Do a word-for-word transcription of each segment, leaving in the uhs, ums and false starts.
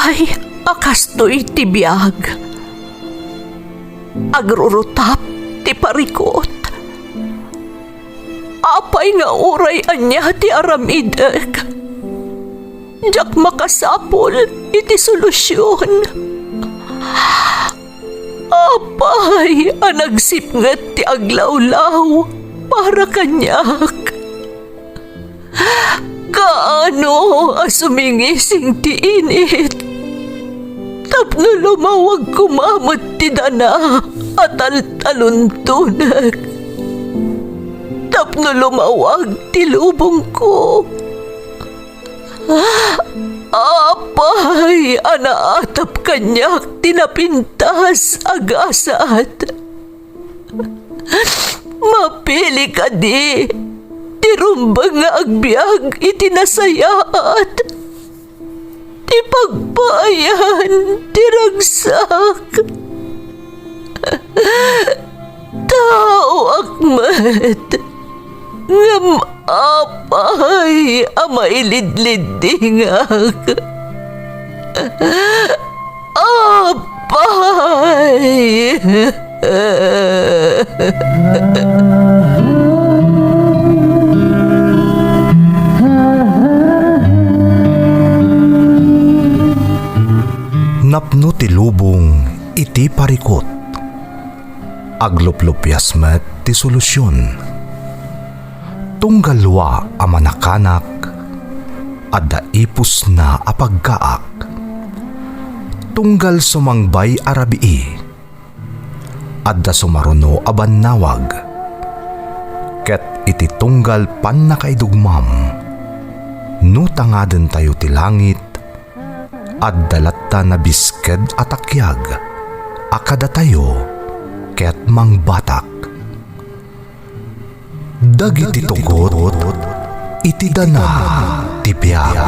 Ay, a kastoy ti biag. Agrurutap ti parikut. Apay nga uray ania ti aramidek, diak makasapul iti solusion. Apay a nagsipnget ti aglawlaw para kaniak? Kaano a sumingising ti init tapno lumawag koma met ti dana a taltaluntonek, tapno lumawag ti lubongko? Apay a naatap kaniak ti napintas a gasat? Mapili kadi ti rumbeng nga agbiag iti nasayaat, ti pagpaayan ti ragsak? Taoak met, ngem apay a mailidliddingak? Apay! Napno ti lubong iti parikut. Agluplupias met ti solusion. Tunggal dua a manakanak, adda ipusna a pagkaak. Tunggal sumangbay a rabii, adda sumaruno a bannawag. Ket iti tunggal pannakaidugmam, no tangadentayo ti langit, adda latta nabisked a takiag a kadatayo ket mangbatak. Dagiti tugot iti dana ti biag.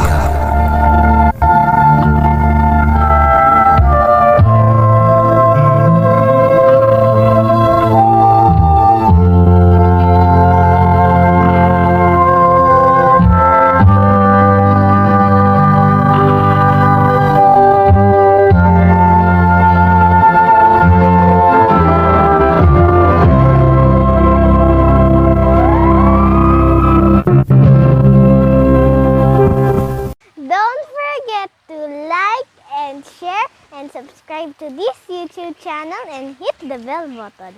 Don't forget to like and share and subscribe to this YouTube channel and hit the bell button.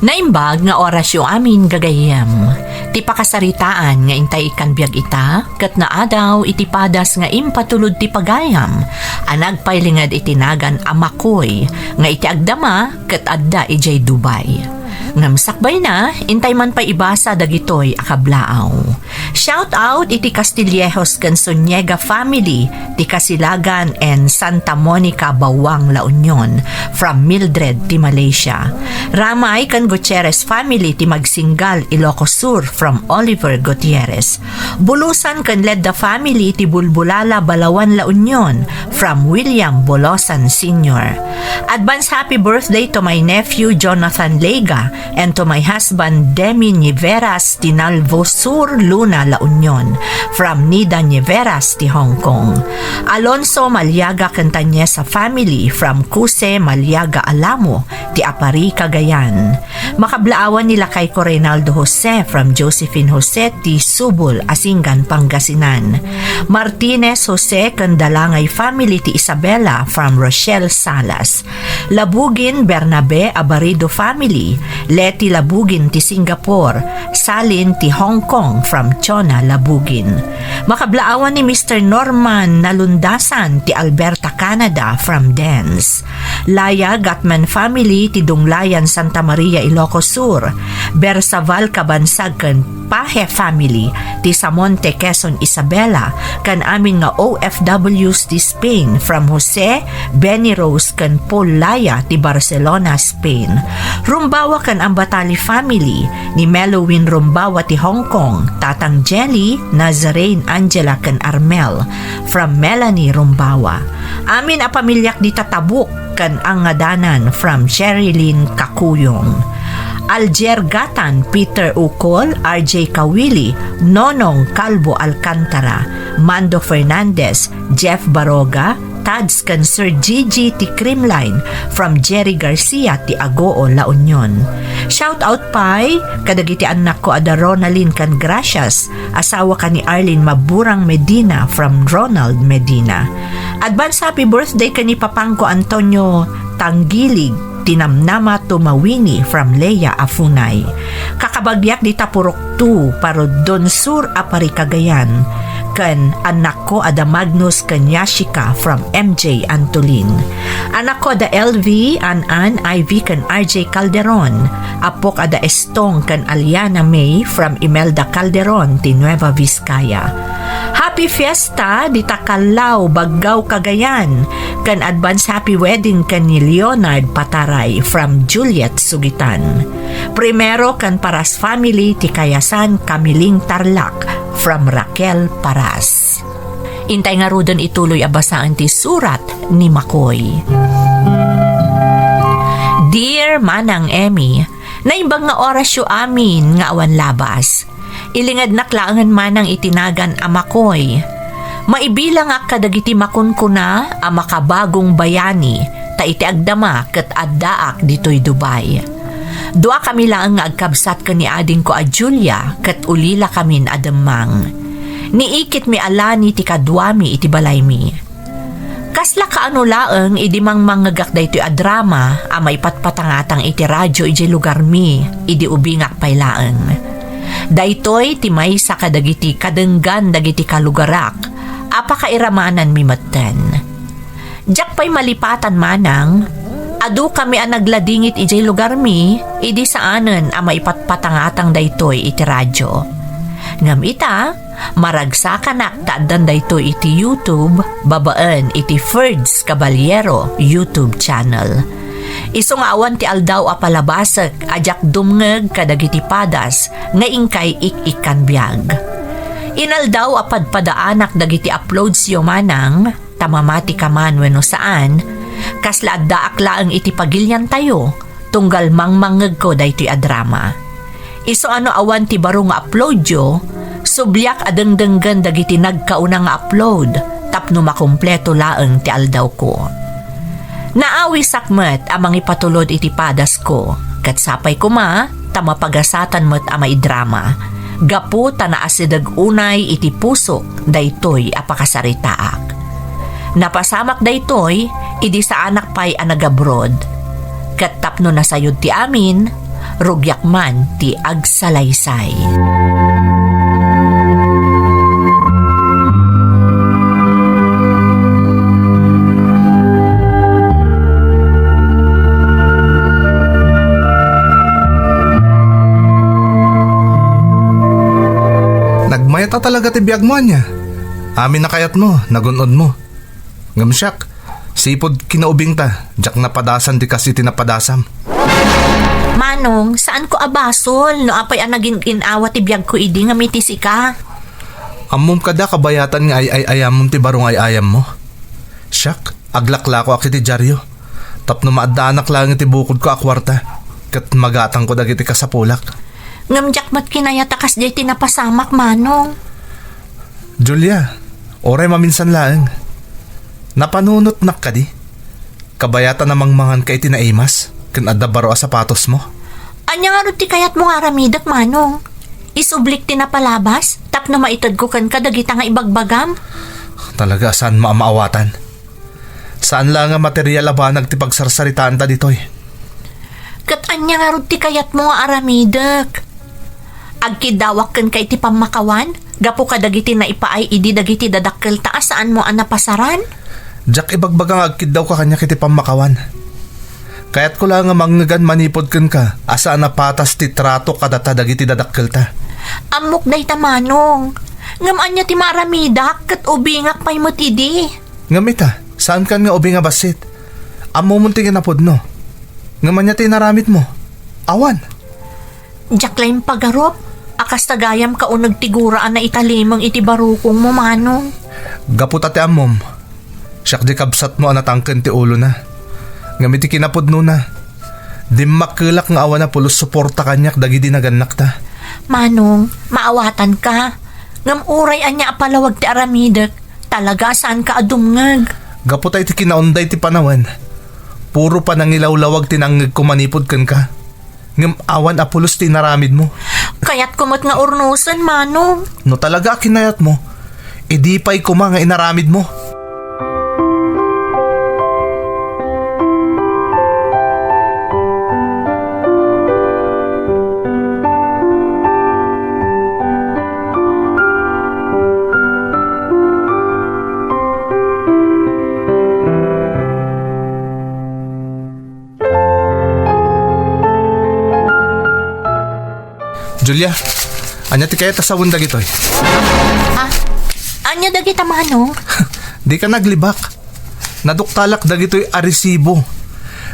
Naimbag nga orasyo amin, gagayyem. Ti pakasaritaan nga intay ikkan biag ita, ket naadaw iti padas nga impatulod ti pagayam a nagpailinged iti nagan a Makoy nga iti agdama ket adda idiay Dubai. Ngem sakbayna, intay man pay ibasa dagitoy a kablaaw. Shout out iti Castillejos ken Zuniga family ti Casilagan and Santa Monica, Bawang, La Union, from Mildred ti Malaysia. Ramay ken Gutierrez family ti Magsinggal, Ilocos Sur, from Oliver Gutierrez. Bulusan ken Ledda family ti Bulbulala, Balawan, La Union, from William Bolosan Senior. Advance happy birthday to my nephew Jonathan Lega and to my husband Demi Niveras ti Nalvo Sur, Luna, La Union, from Nida Niveras ti Hong Kong. Alonso Maliaga ken Tanyesa family from Cuse Maliaga Alamo ti Aparri, Cagayan. Makablaawan ni lakayko Reynaldo Jose from Josephine Jose ti Subol, Asingan, Pangasinan. Martinez Jose ken Dalangay family ti Isabela from Rochelle Salas. Labugin Bernabe Abarido family, Leti Labugin ti Singapore, Salin ti Hong Kong from Chona Labugin. Makablaawan ni Mister Norman Nalundasan ti Alberta, Canada from Dens. Laya Gatman family ti Dunglayan, Santa Maria, Ilocos Sur. Bersaval Kabansag ken Paje family ti Samonte, Quezon, Isabela, ken amin nga O F Ws ti Spain from Jose, Benny Rose, ken Paul Laya ti Barcelona, Spain. Rumbawa ken Ambatali family ni Melowin Rumbawa ti Hong Kong, Tatang Jelly, Nazarene, Angela, ken Armel from Melanie Rumbawa. Amin a pamiliak dita Tabuk ken Angadanan from Sherilyn Kakuyong. Alger Gatan, Peter Ucol, R J Kawili, Nonong Calvo Alcantara, Mando Fernandez, Jeff Baroga, Tads ken Sir Gigi ti Creamline from Jerry Garcia ti Agoo, La Union. Shout out pay kadagiti annakko a da Ronalyn ken Gracias, asawa ken ni Arlene Maburang Medina from Ronald Medina. Advance happy birthday ken ni Papangko Antonio Tanggilig, ti namnama to Mawini from Lea Afunay. Kakabagiak dita Purok two, Paruddon Sur a Parikagayan, ken annakko a da Magnus ken Yashika from M J Antolin. Annakko a da L V, An-an, Ivy ken R J Calderon. Appok a da Estong ken Aliana May from Imelda Calderon ti Nueva Vizcaya. Happy Fiesta dita Kallao, Baggao, Cagayan, ken advance happy wedding ken ni Leonard Pataray from Juliet Sugitan. Primero ken Paras family ti Kayasan, Camiling, Tarlac from Raquel Paras. Intay ngaruden ituloy a basaen ti surat ni Makoy. Dear Manang Emmy, naimbag nga orasyo amin nga awan labas. Ilingednak laengen manang iti nagan a Makoy. Maibilangak kadagiti makunkuna a makabagong bayani, ta iti agdama ket addaak ditoy Dubai. Duakami laeng nga agkabsat ken ni adingko a Julia ket ulilakamin a demmang. Niikitmi a lani ti kaduami iti balaymi. Kasla kaano laeng idi mangmangngegak daytoy a drama a maipatpatangatang iti radyo idiay lugarmi idi ubingak pay laeng. Daytoy ti maysa kadagiti kadenggan dagiti kalugarak a pakairamananmi metten. Diak pay malipatan manang, adukami a nagladingit idiay lugarmi idi saanen a maipatpatangatang daytoy iti radyo. Ngem ita, maragsakanak ta addan daytoy iti YouTube babaen iti Ferds Caballero YouTube channel. Isu nga awan ti aldaw a palabasek a diak dumngeg kadagiti padas nga inkay ik-ikkan biag. Inaldaw a padpadaanak dagiti uploadsyo manang, ta mamatika man wenno saan, kasla addaak laeng iti pagiliantayo, tunggal mangmangngegko daytoy a drama. Isu a no awan ti baro nga uploadyo, subliak a dengdenggen dagiti nagkauna nga upload tapno makumpleto laeng ti aldawko. Naawisak met a mangipatulod iti padasko, ket sapay koma ta mapagasatan met a maidrama, gapu ta naasideg unay iti pusok daytoy a pakasaritaak. Napasamak daytoy idi saanak pay a nagabroad. Ket tapno nasayod ti amin, rugiak man ti agsalaysay. Nagmayat a talaga ti biagmo, ania? Amin a kayatmo, nagun-odmo. Ngem siak, sipud kinaubingta, diak napadasan ti kas iti napadasam. Manong, saanko a basol no apay a nagin-gin-awa ti biagko idi ngem iti sika? Ammom kada kabayatan nga ay-ay-ayammon ti baro nga ay-ayammo? Siak, aglaklakoak iti diario tapno maaddaanak laeng iti bukodko a kuarta ket magatangko dagiti kasapulak. Ngem diak met kinayat a kasdiay ti napasamak, Manong. Julia, uray maminsan laeng. Napanunotnak kadi? Kabayatan a mangmanganka iti naimas ken adda baro a sapatosmo? Ania ngarud ti kayatmo nga aramidek, Manong? Isublik ti napalabas tapno maitedko kenka dagita nga ibagbagam? Talaga a saanmo a maawatan. Saan la nga material a banag ti pagsarsaritaanta ditoy. Ket ania ngarud ti kayatmo nga aramidek? Agkiddawak kenka iti pammakawan gapu kadagiti naipaay idi dagiti dadakkelta a saanmo a napasaran? Diak ibagbaga nga agkiddawka kaniak iti pammakawan. Kayatko la nga mangngegan manipud kenka a saan a patas ti trato kadata dagiti dadakkelta. Ammok dayta, Manong. Ngem ania ti maaramidak ket ubingak pay met idi? Ngem ita, saankan nga ubing a bassit? Ammomon ti kinapudno. Ngem ania ti inaramidmo? Awan. Diak la impagarup a kasta gayam kauneg ti gura a naitalimeng iti barukongmo, Manong. Gapu ta ti ammom, siak di kabsatmo a natangken ti ulona. Ngem iti kinapudnona, Dimmakkelak nga awan a pulos suporta kaniak dagidi nagannakta. Manong, maawatanka. Ngem uray ania a palawag ti aramidek, talaga a saanka a dumngeg. Gapu ta iti kinaunday ti panawen, puro panangilawlawag ti nangngegko manipud kenka. Ngem awan a pulos ti inaramidmo. Kayatko met nga urnosen, Manong. No talaga a kinayatmo, idi pay koma nga inaramidmo. Julia, ania ti kayat a sawen dagitoy? Ah, ania dagita, Manong? Dika naglibak. Naduktalak dagitoy a resibo.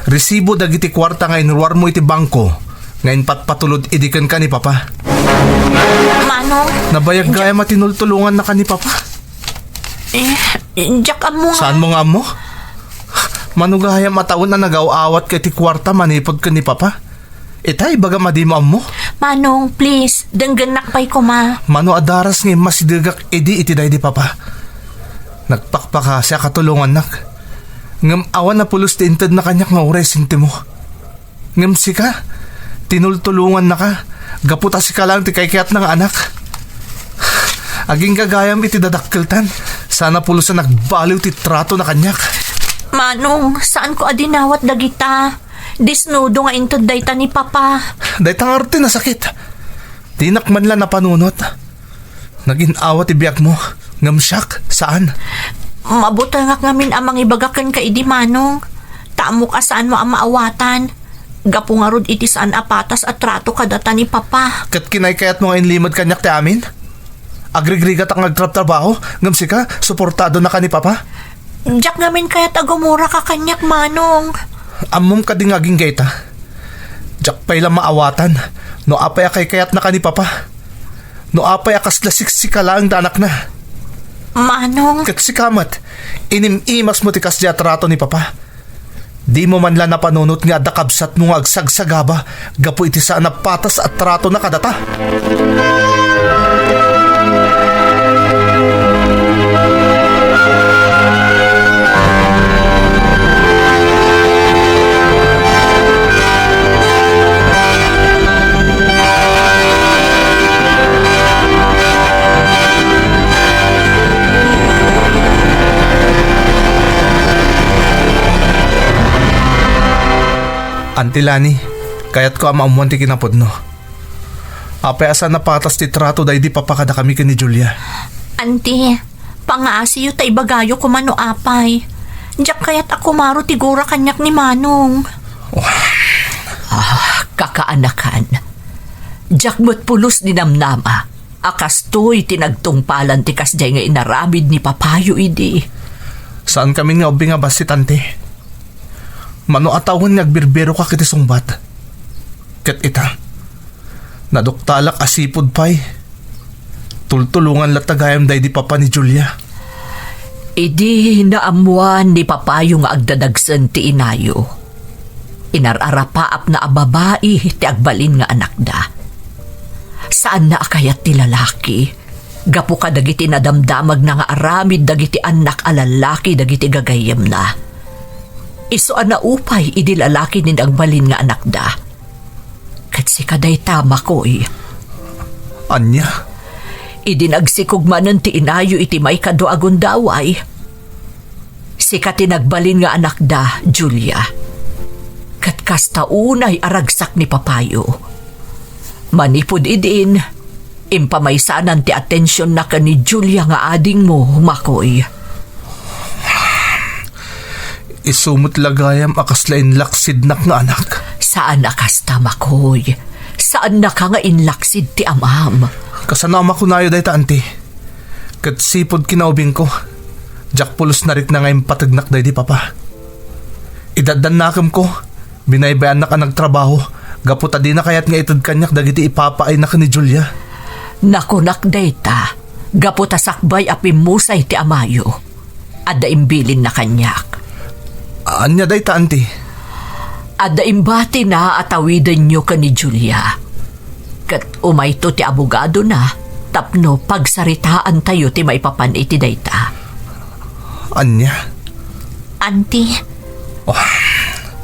Resibo dagiti kuarta nga inruarmo iti bangko nga impatpatulod idi kenka ni Papa. Manong? Nabayag gayam a tinultulongannaka ni Papa. Eh, diak ammo nga. Saanmo nga ammo? Mano gayam a tawen a nagaw-awatka iti kuarta manipud ken ni Papa? Ita, ibagam a dimo ammo? Manong, please, denggennak pay koma. Mano a daras nga immasidegak idi iti daydi Papa? Nagpakpakasiak a tulongannak. Ngem awan a pulos ti intedna kaniak nga uray sentimo. Ngem sika, tinultulongannaka, gapu ta sika laeng ti kaikayatna nga anak. Agingga gayam iti dadakkeltan, saan a pulos a nagbaliw ti tratona kaniak. Manong, saanko a dinawat dagita. Disnudo nga inted dayta ni Papa. Dayta ngarud ti nasakit. Dinak man la napanunot. Nagin-awa ti biagmo, ngem siak, saan. Mabutengak ngamin a mangibaga kenka idi, Manong. Ta ammok a saanmo a maawatan. Gapu ngarud iti saan a patas a trato kadata ni Papa. Ket kinaykayatmo nga inlimed kaniak ti amin? Agrigrigatak nga agtrabtrabaho, ngem sika, suportadonaka ni Papa? Diak ngamin kayat a gumuraka kaniak, Manong. Ammom kadi nga agingga ita? Diak pay la maawatan no apay a kaykayatnaka ni Papa. No apay a kasla siksika laeng ti anakna. Manong. Ket sika met, inim-imasmo ti kasdiay a trato ni Papa. Dimo man la napanunot nga adda kabsatmo nga agsagsagaba gapu iti saan a patas a tratona kadata. Auntie Lani, kayatko a maammuan ti kinapudno. Apay a saan a patas ti trato daydi Papa kadakami ken ni Julia? Auntie, pangaasiyo ta ibagayo koma no apay. Diak kayat a kumaro ti gura kaniak ni Manong. Ah, kakaanakan. Diak met pulos ninamnama a kastoy ti nagtungpalan ti kasdiay nga inaramid ni Papayo idi. Saankami nga ubbing a bassit, Auntie. Mano a tawen nga agbirbiroka iti sungbat. Ket ita, naduktalak a sipud pay. Tultulongan latta gayam daydi Papa ni Julia. Idi naammuan ni Papayo nga agdadagsen ti inayo, inar-arapaapna a babai ti agbalin nga anakda. Saanna a kayat ti lalaki, gapu kadagiti nadamdamagna nga aramid dagiti annak a lalaki dagiti gagayyemna. Isu a naupay idi lalaki ni nagbalin nga anakda. Ket sika dayta, Makoy. Ania? Idi nagsikog manen ti inayo iti maikadua a gundaway, sika ti nagbalin nga anakda, Julia. Ket kasta unay a ragsak ni Papayo. Manipud idin, impamaysanan ti atensionna ken ni Julia nga adingmo, Makoy. Isu met la gayam a kasla inlaksidnak nga anak. Saan a kasta, Makoy. Saannaka nga inlaksid ti amam. Kasano a makunayo dayta, Auntie? Ket sipud kinaubingko, diak pulos narikna nga impategnak daydi Papa. Idi addan nakemko, binaybay-annak a nagtrabaho gapu ta dina kayat nga ited kaniak dagiti ipapaayna ken ni Julia. Nakunak dayta gapu ta sakbay a pimmusay ti amayo. Adda imbilinna kaniak. Ania dayta, Auntie? Adda imbatina a tawidenyo ken ni Julia. Ket umayto ti abogadona tapno pagsaritaantayo ti maipapan iti dayta. Ania? Anti. Oh.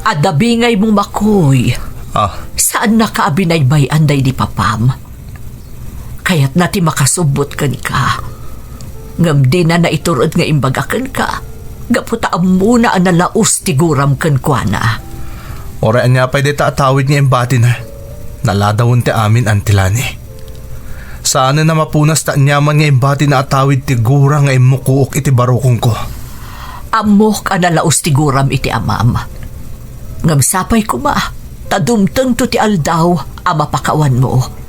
Adda bingaymo, Makoy. Ah. Saannaka a binaybay-an daydi papam. Kayatna ti makasubbot kenka. Ngem dina naitur-ed nga imbaga kenka, gapu ta ammona a nalaus ti guram kenkuana. Uray ania pay dayta a tawid nga imbatina, naladawen ti amin, Auntie Lani. Saanen a mapunas ta aniaman nga imbatina a tawid ti gura nga immukook iti barukongko. Ammok a nalaus ti guram iti amam. Ngem sapay koma, ta dumtengto ti aldaw a mapakawanmo.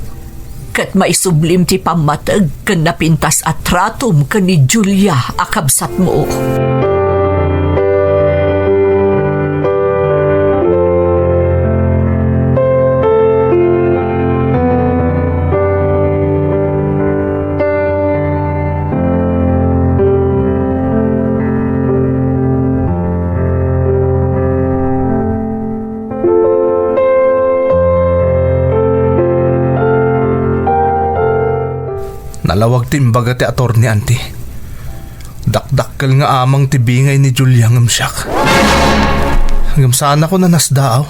Ket maisublim ti pammateg ken napintas a tratom ken ni Julia a kabsatmo. Nalawag ti imbaga ti attorney, Auntie. Dakdakkel nga amang ti bingay ni Julia ngem siak. Ngem saanakon a nasdaaw.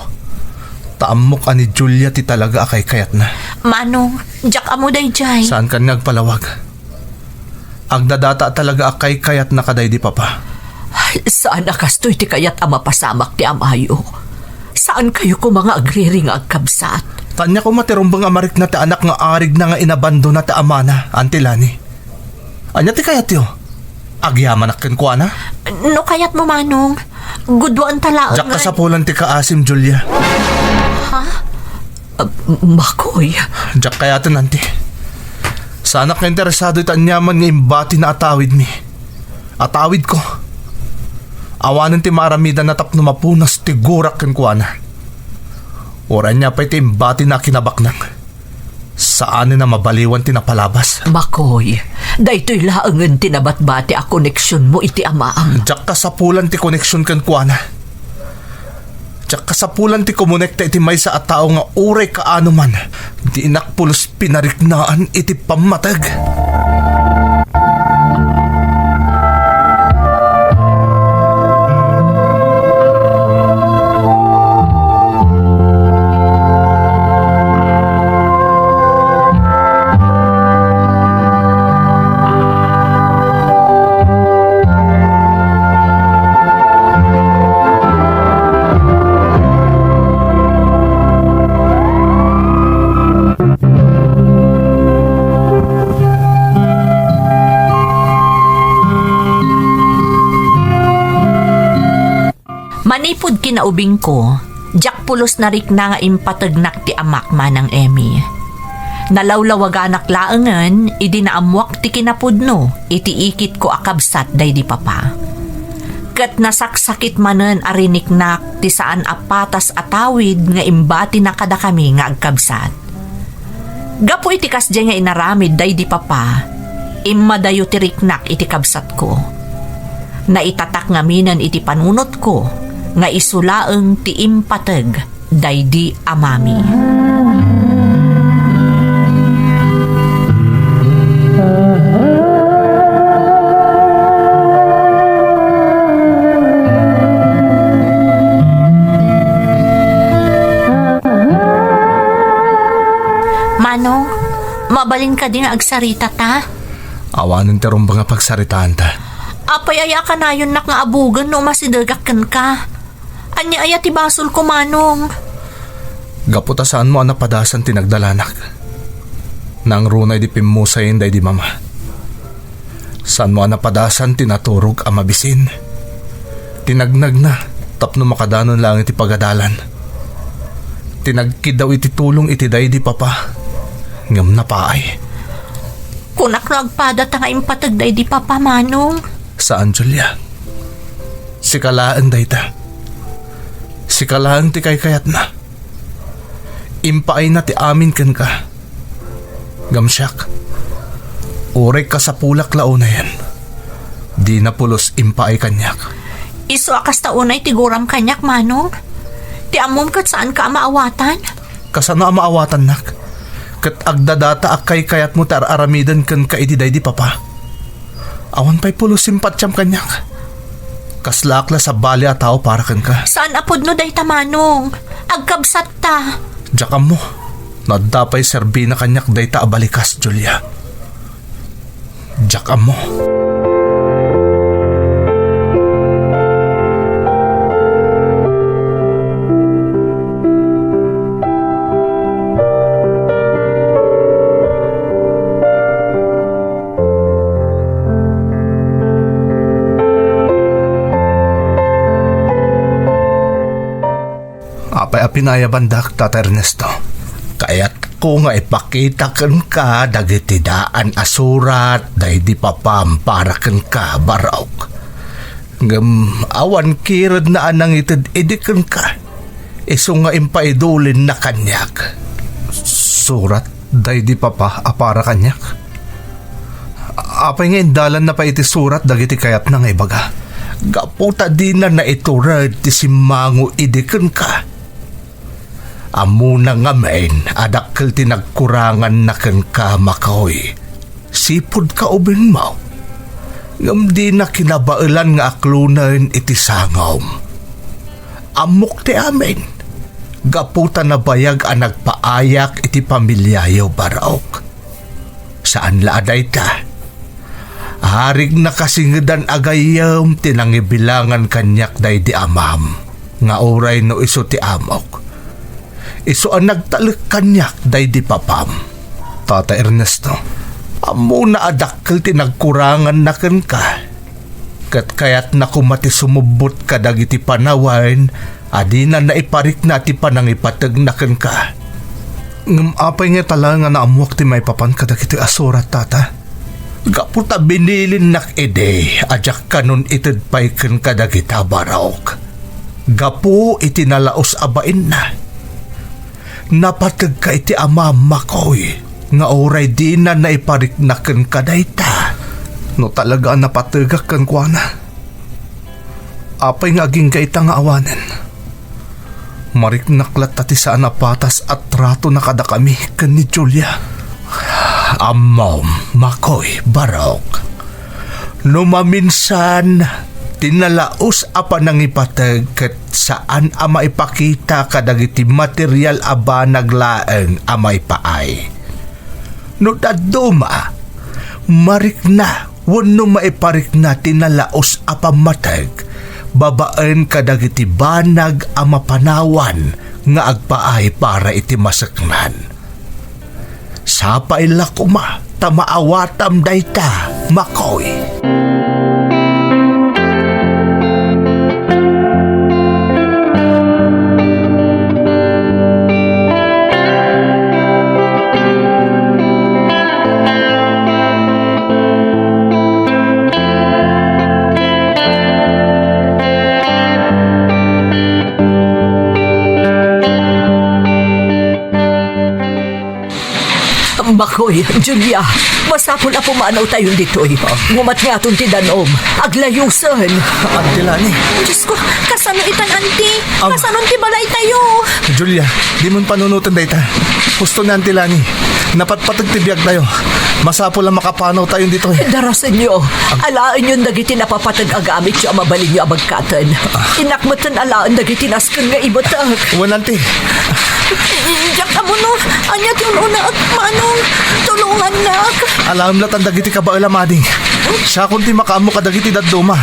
Ta ammok a ni Julia ti talaga a kaykayatna. Manong, diak ammo daydiay. Saankan nga agpalawag. Agdadata talaga a kaykayatna kadaydi papa. Saan a kastoy ti kayat a mapasamak ti amayo. Saankayo koma nga agriri nga agkabsat. Ta ania koma ti rumbeng a marikna ti anak nga arigna nga inabandona ti amana, Auntie Lani? Ania ti kayatyo? Agyamanak kenkuana? No kayatmo, Manong, gudwaenta laeng. Diak nga kasapulan ti kaasim, Julia. Ha? Ah, Makoy. Diak kayaten, Auntie. Saanak nga interesado iti aniaman nga imbatina a tawidmi. A tawidko. Awanen ti maaramidanna tapno mapunas ti gurak kenkuana. Uray ania pay ti imbatina a kinabaknang. Saanen a mabaliwan ti napalabas. Makoy, daytoy laengen ti nabatbati a koneksionmo iti amam. Diak kasapulan ti koneksion kenkuana. Diak kasapulan ti kumonekta iti maysa a tao nga uray kaano man, dinak pulos pinariknaan iti pammateg. Manipud kinaubingko, diak pulos narikna nga impategnak ti amak, Manang Emmy. Nalawlawaganak laengen idi naammoak ti kinapudno iti ikitko a kabsat daydi papa. Ket nasaksakit manen a riniknak ti saan a patas a tawid nga imbatina kadakami nga agkabsat. Gapu iti kasdiay nga inaramid daydi papa, immadayo ti riknak iti kabsatko. Naitatak ngaminen iti panunotko nga isu laeng ti impateg daydi amami. Manong, mabalin kadi nga agsarita ta? Awanen ti rumbeng a pagsaritaanta. Apay aya a kanayonnak nga abugen no umasidegak kenka? Ania aya ti basolko, Manong? Gapu ta saanmo a napadasan ti nagdalanak. Nangruna idi pimmusayen daydi mama. Saanmo a napadasan ti naturog a mabisin. Ti nagnagna tapno makadanon laeng iti pagadalan. Ti nagkiddaw iti tulong iti daydi papa. Ngem napaay. Kunak no agpadata nga impateg daydi papa, Manong. Saan, Julia. Sika laeng dayta. Sika laeng ti kaykayatna. Impaayna ti amin kenka. Ngem siak, uray kasapulak la unayen, dina pulos impaay kaniak. Isu a kasta unay ti guram kaniak, Manong. Ti ammom ket saanka a maawatan? Kasano a maawatannak? Ket agdadata a kaykayatmo ti ar-aramiden kenka idi daydi papa. Awan pay pulos simpatiam kaniak. Kaslaak la sabali a tao para kenka. Saan a pudno dayta, Manong. Agkabsatta. Diak ammo. No adda pay serbina kaniak dayta a balikas, Julia. Diak ammo. Apay a pinayabandak, Tata Ernesto? Kayatko nga ipakita kenka dagiti daan a surat daydi papam para kenka, Barok. Ngem awan kiredna a nangited idi kenka, isu nga impaidulinna kaniak. Surat daydi papa a para kaniak? Apay nga indalanna pay iti surat dagiti kayatna nga ibaga? Gapu ta dina naitured ti simmango idi kenka. Ammona ngamin a dakkel ti nagkuranganna kenka, Makoy. Sipud kaubingmo, ngem dina kinabaelan nga aklonen iti sangom. Ammok ti amin, gapu ta nabayag a nagpaayak iti pamiliayo, Barok. Saan la a dayta. Arik nakasingedan a gayyem ti nangibilangan kaniak daydi amam, nga uray no isu ti amok. Isu a nagtalek kaniak daydi papam. Tata Ernesto, ammona a dakkel ti nagkuranganna kenka. Ket kayatna koma ti sumubbot kadagiti panawen a dina naiparikna ti panangipategna kenka. Ngem apay nga talaga nga naammoak ti maipapan kadagiti a surat, Tata? Gapu ta binilinnak idi a diak kanon ited pay kenka dagita, Barok. Gapu iti nalaus a bainna. Napategka iti amam, Makoy, nga uray dina naiparikna kenka dayta. No talaga a napategak kenkuana, apay nga agingga ita nga awanen? Mariknak latta ti saan a patas a tratona kadakami ken ni Julia. Ammom, Makoy, Barok. No maminsan, ti nalaus a panangipateg ket saan a maipakita kadagiti material a banag laeng a maipaay. No dadduma, marikna wenno maiparikna ti nalaus a pammateg babaen kadagiti banag a mapanawan nga agpaay para iti maseknan. Sapay la koma ta maawatam dayta, Makoy. Makoy, Julia, masapul a pumanawtayon ditoy. Ngumat ngaton ti danom. Aglayusen. Auntie Lani. Diyos ko, kasano itan, Auntie? Am- Kasano ti balaytayo? Julia, dimon panunoten dayta. Husto ni Auntie Lani. Napatpateg ti biagtayo. Masapul a makapanawtayon ditoy. Darasenyo. Alaenyon dagiti napapateg a gamityo a mabalinyo a bagkaten. Ah. Innak metten alaen dagiti nasken nga ibetek. Wen, Auntie. Diak ammo no ania ti un-unaak, Manong. Tulongannak. Alaem latan dagiti kabaelam, ading. Siakon ti makaammo kadagiti dadduma.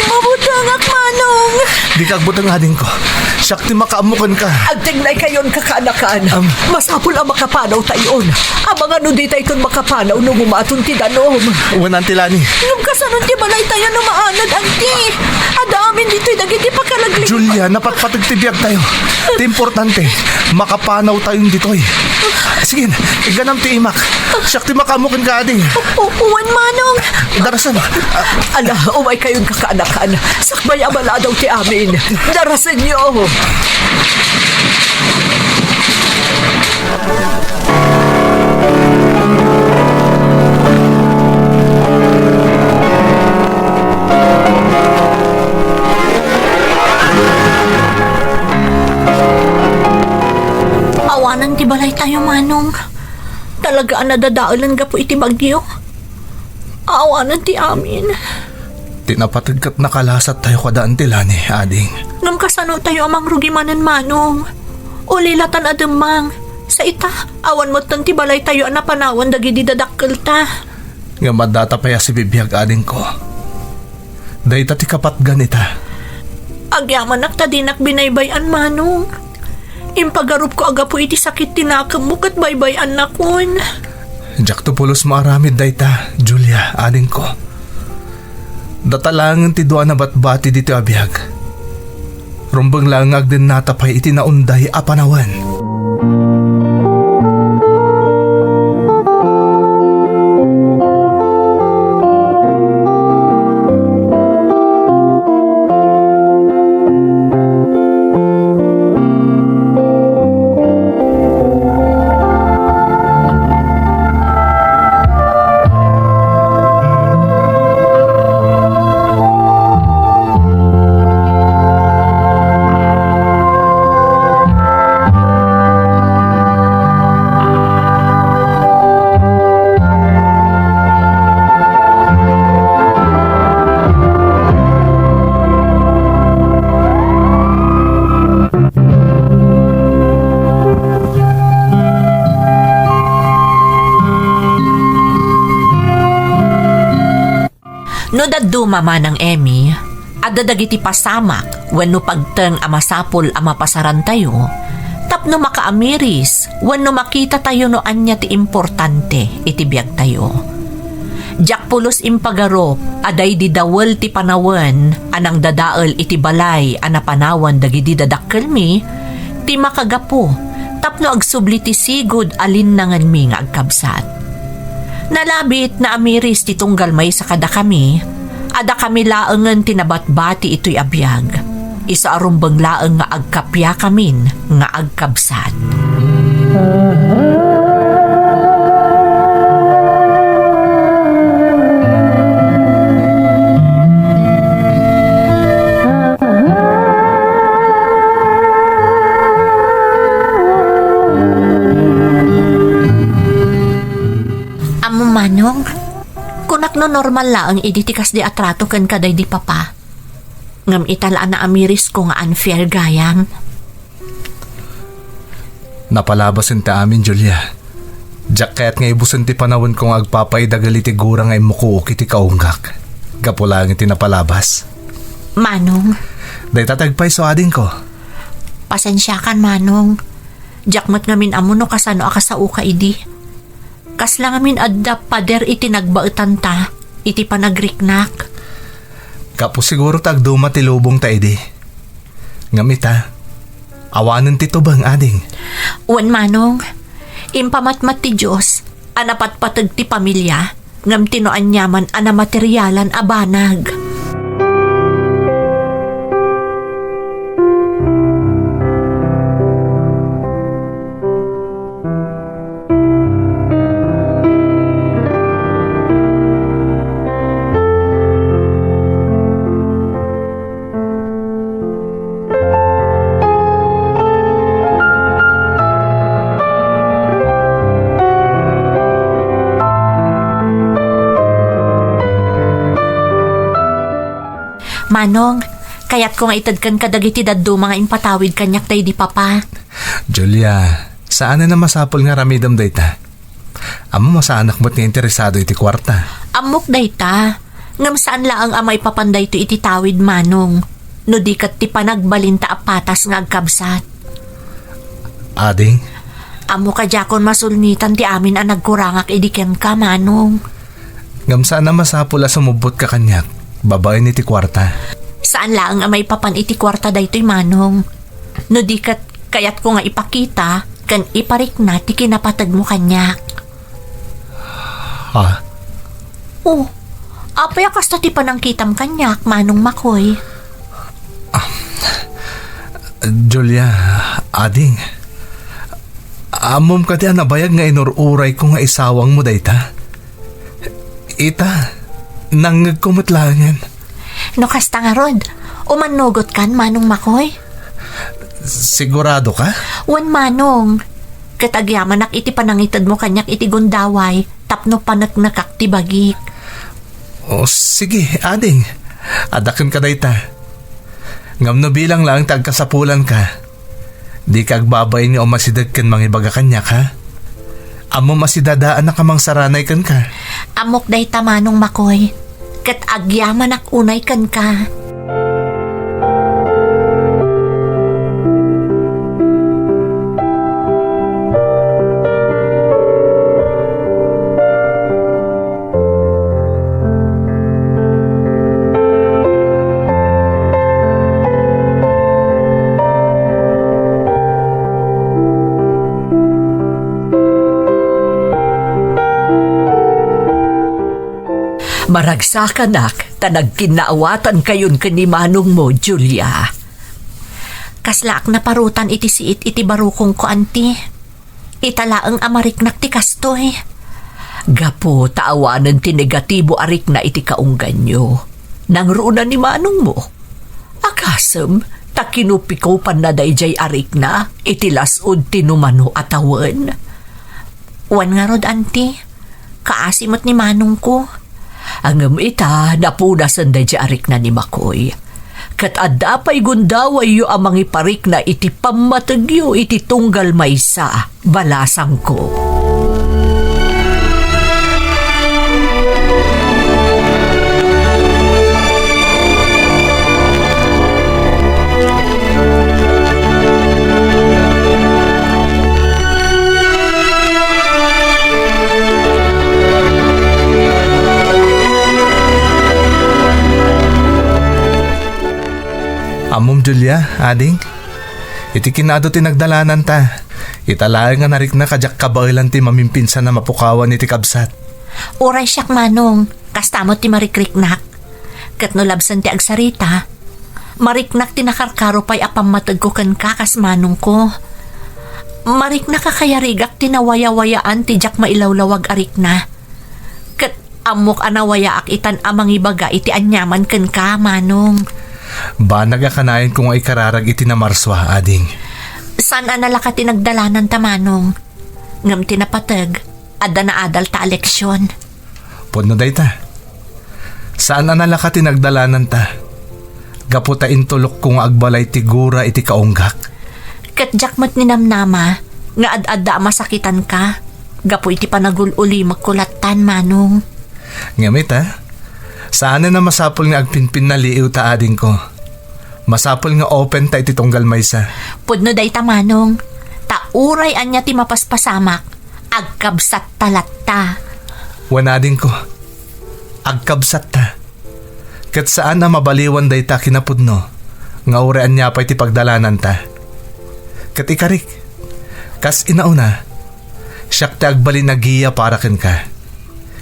Mabutengak, Manong. Dika agbuteng, adingko. Siak ti makaammo kenka. Agtengnaykayon, kakaanakan. Am. Masapul a makapanawtayon. Amangan no ditayton makapanaw no ngumaton ti danom. Wen, Auntie Lani. Ngem kasano ti balaytayo no maanad, Auntie? Adda amin ditoy dagiti pakalagling. Julia, napatpateg ti biagtayo. Ti importante, makapanawtayon ditoy. Sige, igganam ti imak. Siak ti makaammo kenka, ading. O, o, wen, Manong. Darasen. Ala, umaykayon, kakaanakan. Sakbay a maladaw ti amin. Darasenyo. Awanan ti balaytayo, Manong. Talaga a nadadaelen gapu iti bagyo. Awanan ti amin. Ti napateg ket nakalasat tayo kada Auntie Lani, ading. Ngem kasano tayo a mangrugi manen, Manong? Ulila tan ademmang. Sa ita, awan metten ti balaytayo a napanawan dagidi dadakkelta. Ngem addata pay a sibibiag, adingko. Dayta ti kapatgan ita. Agyamanak ta dinak binaybay-an, Manong. Impagarupko a gapu iti sakit ti nakemmo ket baybay-annakon. Diakto pulos maaramid dayta, Julia, adingko. Data laengen ti dua a nabatbati ditoy a biag. Rumbeng laeng nga agdennata pay iti naunday a panawen. No dadduma, Manang Emmy, adda dagiti pasamak wenno pagteng a masapul a mapasarantayo tapno makaamiris wenno makitatayo no ania ti importante iti biagtayo. Diak pulos impagarup a daydi dawel ti panawen a nangdadael iti balay a napanawan dagidi dadakkelmi ti makagapu tapno agsubli ti sigud a linnangenmi nga agkabsat. Nalabit, naamiris ti tunggal maysa kadakami, a dakami laengen ti nabatbati itoy a biag. Isu a rumbeng laeng nga agkapiakamin nga agkabsat. Ammom, Manong, kunak no normal laeng idi ti kasdi a trato kenka daydi papa. Ngem ita la a naamirisko nga unfair gayam. Napalabasen ti amin, Julia. Diak kayat nga ibusen ti panawenko nga agpapaidagel iti gura nga immukook iti kaunggak. Gapu laeng iti napalabas. Manong. Dayta ti agpayso, adingko. Pasensiakan, Manong. Diak met ngamin ammo no kasano a kasaoka idi. Kasla ngamin adda pader iti nagbaetanta iti panagriknak. Gapu siguro ta agduma ti lubongta idi. Ngem ita, awanen ti tubeng, ading. Wen, Manong, impamatmat ti Dios a napatpateg ti pamilia, ngem ti no aniaman a namaterialan a banag. Manong, kayatko nga itedken kadagiti dadduma nga impatawid kaniak daydi papa. Julia, saanen a masapul nga aramidem dayta. Ammom a saanak met nga interesado iti kuarta. Ammok dayta, ngem saan laeng a maipapan daytoy iti tawid, Manong, no di ket ti panagbalinta a patas nga agkabsat. Ading? Ammok a diakon masulnitan ti amin a nagkurangak idi kenka, Manong. Ngem saan a masapul a sumubbotka kaniak babaen iti kuarta. Saan laeng a maipapan iti kuarta daytoy, Manong. No di ket, kayatko nga ipakita ken iparikna ti kinapategmo kaniak. Ha? Oh, apay a kasta ti panangkitam kaniak, Manong Makoy? Ah, Julia, ading, ammom kadi a nabayag nga inur-urayko nga isawangmo dayta? Ita, nangngegko met laengen. No kasta ngarud, umannugotkan, Manong Makoy? Sigurado ka? Wen, Manong. ket agyamanak iti panangitedmo kaniak iti gundaway tapno paneknekak ti bagik. O, sige, ading. Adda kenka dayta. Ngem no bilang laeng ti agkasapulanka, dika agbabain nga umasideg ken mangibaga kaniak, ha? Ammom a sidadaanak a mangsaranay kenka. Ammok dayta, Manong Makoy, ket agyamanak unay kenka. Maragsakanak ta nagkinnaawatankayon ken ni manongmo, Julia. Kaslaak naparutan iti siit iti barukongko, anti. Ita laeng a mariknak ti kastoy. Gapu ta awanen ti negatibo a rikna iti kaungganyo, nangruna ni manongmo. Akasem ta kinupikopanna daydiay a rikna iti las-ud ti numano a tawen. Wen ngarud, anti, kaasi met ni manongko. Ngem ita, napunasen daydiay a rikna ni Makoy. Ket adda pay gundawayyo a mangiparikna iti pammategyo iti tunggal maysa, balasangko. Ammom, Julia, ading, iti kinaadu ti nagdalananta, ita laeng a nariknak a diak kabaelan ti mamimpinsan a mapukawan iti kabsat. Uray siak, Manong, kasta met ti marikriknak. Ket no labsen ti agsarita, mariknak ti nakarkaro pay a pammategko kenka kas manongko. Mariknak a kayarigak ti nawayawayaan ti diak mailawlawag a rikna. Ket ammok a nawayaak itan a mangibaga iti aniaman kenka, Manong. Banag a kanayanko nga ikararag iti namarsua, ading. Saan a nalaka ti nagdalananta, Manong. Ngem ti napateg, adda naadalta a leksion. Pudno dayta. Saan a nalaka ti nagdalananta. Gapu ta intulokko nga agbalay ti gura iti kaunggak. Ket diak met ninamnama nga ad-adda a masakitanka gapu iti panagul-ulimekko lattan, Manong. Ngem ita, saanen a masapul nga agpinpinnaliiwta, adingko. Masapul nga open ta iti tunggal maysa. Pudno dayta, Manong. Ta uray ania ti mapaspasamak, agkabsatta latta. Wen, adingko, agkabsatta. Ket saan a mabaliwan dayta kinapudno nga uray ania pay ti pagdalananta. Ket ikarik, kas inauna, siak ti agbalin a gia para kenka.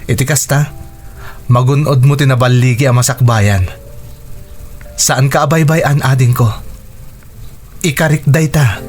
Iti kasta, magun-odmo ti naballigi a masakbayan. Saanka a baybay-an, adingko. Ikarik dayta.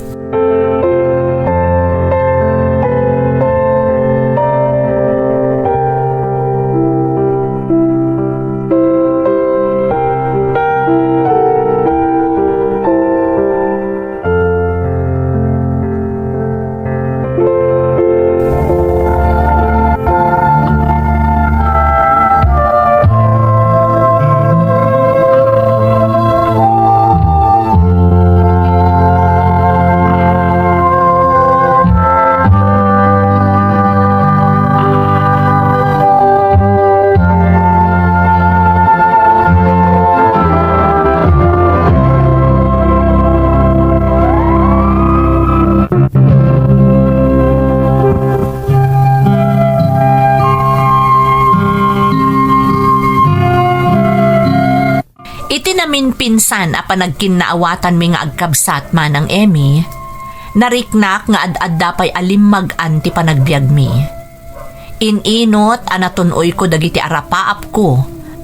Iti naminpinsan a panagkinnaawatanmi nga agkabsat, Manang Emmy, nariknak nga ad-adda pay a limmag-an ti panagbiagmi. In-inot a natun-oyko dagiti arapaapko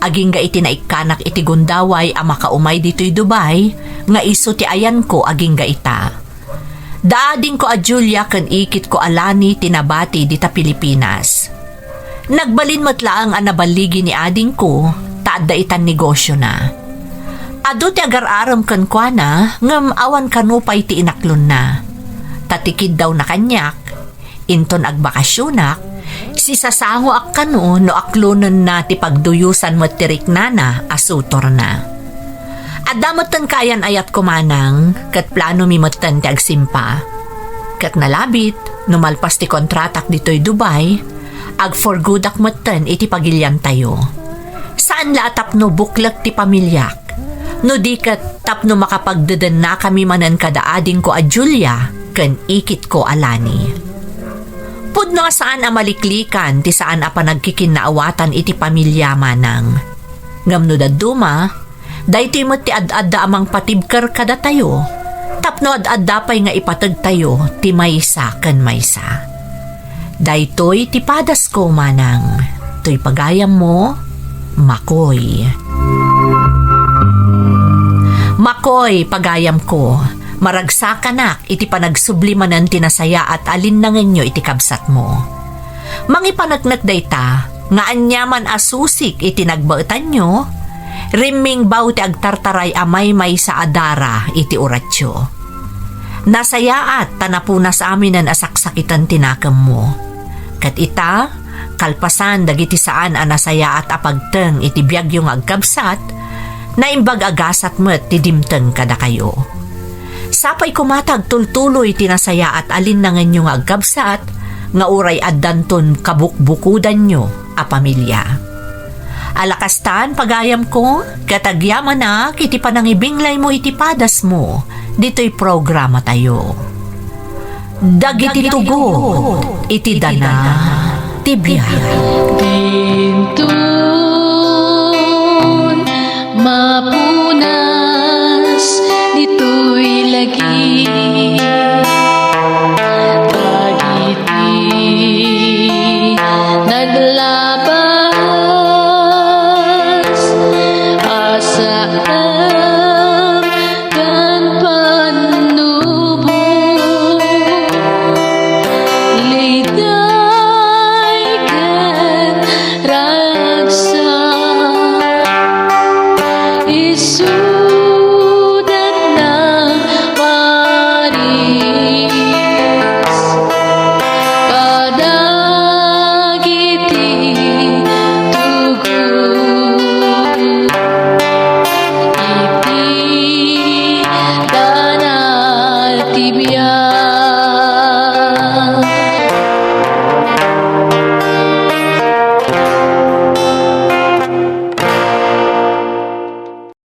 agingga iti naikkanak iti gundaway a makaumay ditoy Dubai nga isu ti ayanko agingga ita. Da adingko a Julia ken ikitko a Lani ti nabati dita Pilipinas. Nagbalin met laeng a naballigi ni adingko ta adda itan negosiona. Adu ti agar-arem kenkuana ngem awan kano pay ti inaklonna. ta tikiddawna kaniak, inton agbakasionak, sisasangoak kano no aklonenna ti pagduyosan met ti riknana a sutorna. Adda metten kaayan-ayatko manang, ket planomi metten ti agsimpa. Ket nalabit, no malpas ti kontratak ditoy Dubai, agforgodak metten iti pagiliantayo. Saan la a tapno buklek ti pamiliak, no di ket tapno makapagdedennakami manen kada adingko a Julia ken ikitko a Lani. Pudno a saan a maliklikan ti saan a panagkikinnaawatan iti pamilia manang. Ngem no dadduma, daytoy met ti ad-adda a mangpatibker kadatayo, tapno ad-adda pay nga ipategtayo ti maysa ken maysa. Daytoy ti padasko manang, toy pagayammo, Makoy. Makoy, pagayamko, maragsakanak iti panagsubli manen ti nasayaat a linnangenyo iti kabsatmo. Mangipaneknek dayta nga aniaman a susik iti nagbaetanyo, rimmingbaw ti agtartaray a maymaysa a dara iti uratyo. Nasayaat ta napunas aminen a saksakiten ti nakemmo. Ket ita, kalpasan dagiti saan a nasayaat a pagteng iti biagyo nga agkabsat, naimbag a gasat met ti dimteng kadakayo. Sapay koma ta agtultuloy ti nasayaat a linnangenyo nga agkabsat nga uray addanton kabukbukodanyo a pamilia. Ala kastan, pagayamko, ket agyamanak iti panangibinglaymo iti padasmo ditoy programatayo. Dagiti tugot iti dana ti biag. Dinton mapunas ditoy lagi.